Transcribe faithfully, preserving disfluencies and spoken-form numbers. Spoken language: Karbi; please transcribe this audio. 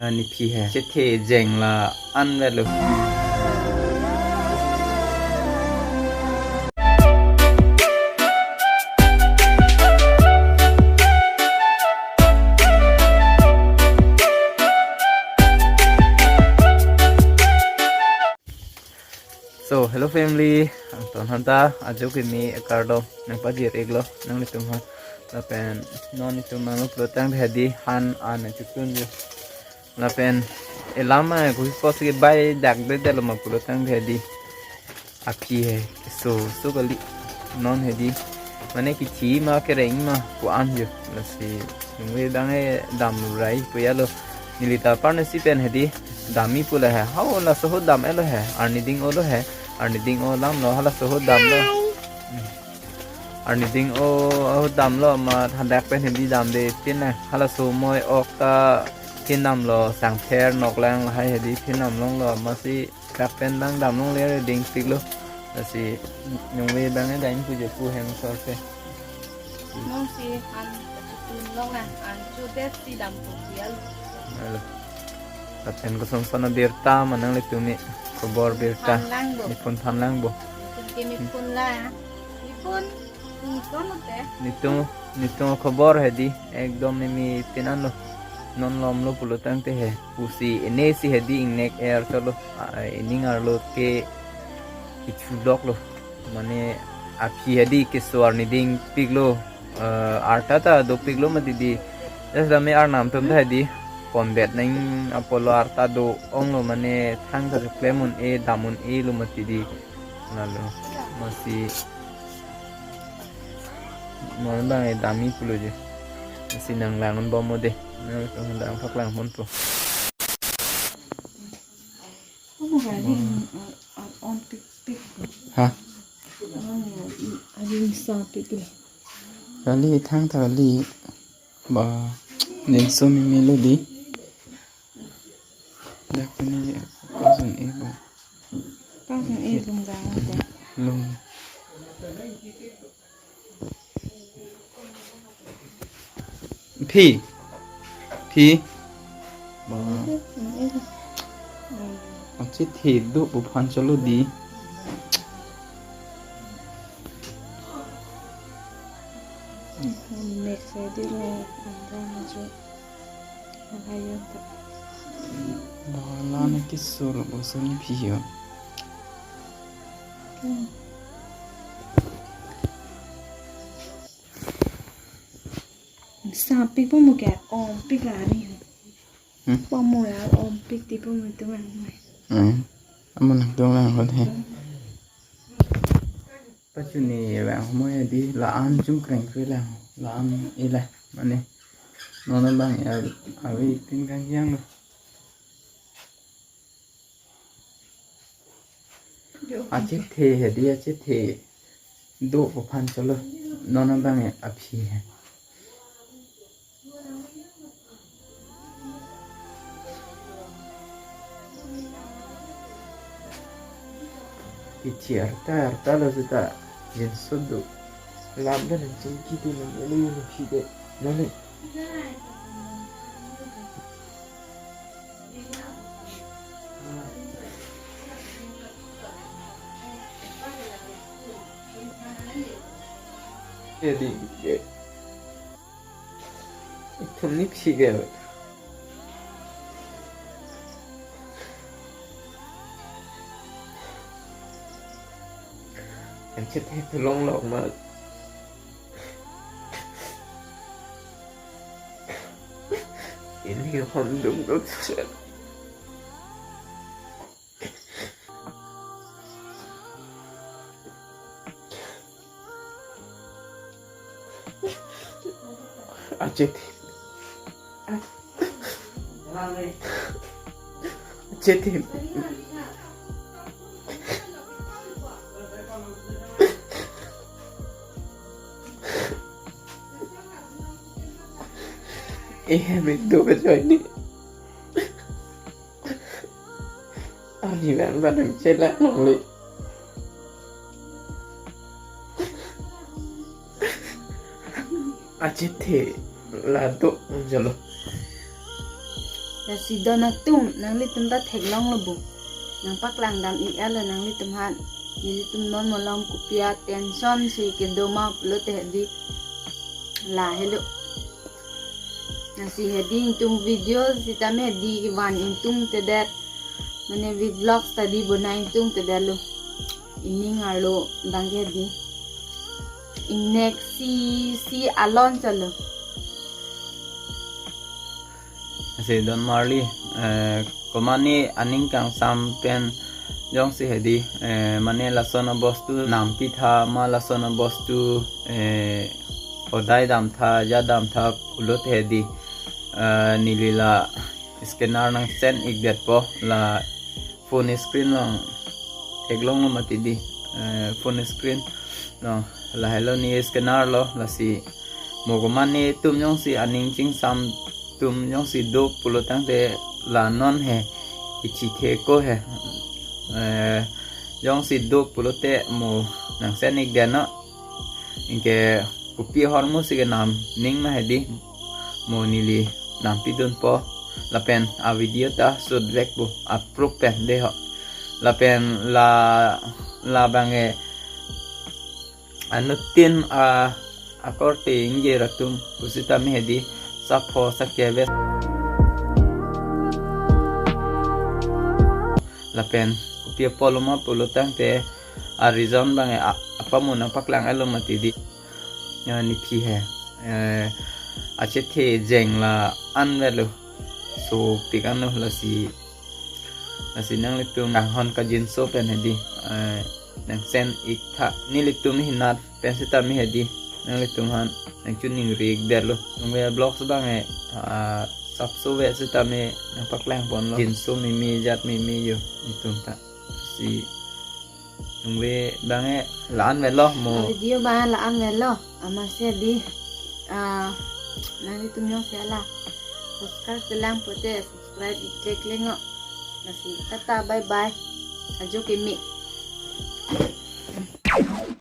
Ani phi he. Chethe jeng la an velo. So, hello family, angton hanta, ajo kimi akardom nangpajir iklo, nanglitum ha. Lapen non itum nanglo pulo tangte hedi han an chuktunji. Lapen elam a kuhi pos ke bai dak de delo ma pulo tangte hedi. Aphi he, so, so kali non hedi. Mane kithi ma kereng ma ko-an jo. Lasi nungve bang e dam rai ko ya lo. Neli ta parnesi pen hedi dam-i pu la he. Hau laso ho dam-et lo he. Arniding o lo he. Arniding o lam lo, halaso ho dam lo. Hmm. Arniding o, o dam lo ma thandak pen hedi damde tin na. Halaso moi ok ta tin dam lo, sangpher noklang hai hedi tin dam long lo, masi dak pen bang dam longle ding tik lo. Lasi nungve bang e dam pu jo pu hem sor se. Nong si an chutun long na, an chudet si dam pu ya lo. Alo. Lapen koson son abirta ma nanglitum ni khobor birta. Than lang bo. Nipun than lang bo. Nipun ke nipun la. Nipun, nipun ute. Nitum, nitum khobor hedi. Ekdom nimi tin an lo. Non lom lo pulo tangte he. Pusi ene si hedi ingnek er cholo. A, ining arlo ke kichulok lo. Mane aphi hedi keso arniding pik lo. Eh, arta ta dopik lo mati di. Jas dame arnam atum ta hedi ponbet nang apolo arta do-ong lo, mane thang ta klem un-e dam un-e lo mati di. Lalo masi non bang e dam-i pulo je. Masi nang lang un bom mo de. Nang lang thak lang pon po. Kamu kali, uh, uh, on pik pik. Ha? Kamu, uh, ada yang sa pik pik. Kali thang ta kali. Ba, din so mimi lo di. Dak pini pasun e ba. Pasun e lung jang ada. Lung. Phi. Phi. Ba. Achethe do pu aphan cholo di. Next day lo, andra maju. Ahayo ta. Ba, la na kisur bosun phi yo. Hmm. Sa pik po mo kya? Om pik la ni. Hmm? Po mo ya, om pik ti po mo tu mang mai. Hmm. Amo nang tu mang hot he. Pachuni vang mo ya di la an chum kreng kre lang. La an ila mane. Non bang ya avi tin kang yang lo. Achethe hedi achethe do pu aphan cholo. Non bang e aphi he. Kithi arta arta lo seta jinso do. Lam dan chingki do lo lo lo phi de. Lo le. Jadi, ya. Itum ni phi ke. Achethe thu long long ma. Ini hon dum dum. Achethe. Achethe. Eh, mendo ke join ni. Ani bang bang nang chelak nang le. Achethe la do jalo. Lasi don atum, nanglitum ta theklonglo bo. Nangpaklang dam-ik-etlo nanglitum aphan. Nelitum non malom kopi a-tension si kedo ma pulote hedi, lahelo. Lasi hedi ingtung video sitame hedi kevan ingtungtedet. Mane vlogs ta hedi bonai ingtungtedetlo. Ining arlo abang ke hedi. Ingnek si si alon chalo. Lasi don marli, eh, komane aning kangsam pen jongsi hedi, eh, mane lason abostu nampitha ma lason abostu, eh, hodai damtha, jat damtha pulote hedi, eh, neli la scanner nang send-ikdetpo, la phone screen along theklonglo mati hedi, eh, phone screen along, lahelo ne scanner lo, lasi mo komane atum jongsi aning chingsam atum jongsi do pulo tangte la non he, ichithe ko he, eh, jongsi do pulote mo nang send-ikdet non. Anke kopi ahormu si kenam ning ma hedi, mo neli nampidunpo. Lapen a-video ta shoot vekpo, a-proof pen dei ho. Lapen la, labang ke anuttin a, akorte ingjir atum pusitame hedi, sapho sake ves. Lapen kopi apotlo ma pulo tangte, a-reason abang ke a, apamo nangpaklang-etlo mati hedi. Ya, nephi he, eh, achethe jeng la-an avelo. Sopik anlo, lasi, lasi nanglitum nanghon kangjinso pen hedi, eh, nang send-iktha. Nelitum hinat pen sitame hedi, nanglitum aphan nang choningri-ikdetlo. Nangve vlogs abang ke, ah, sapso ave sitame nangpaklangponlo. Jinso meme, jat meme jo, itum ta. Si nangve abang ke la-an avelo mo. Video abang ke la-an avelo. Amatsi hedi, ah, nanglitum jongsi la subscribe kelang pulote subscribe-ik klekle non. Lasi tata, bye bye. Ajo keme.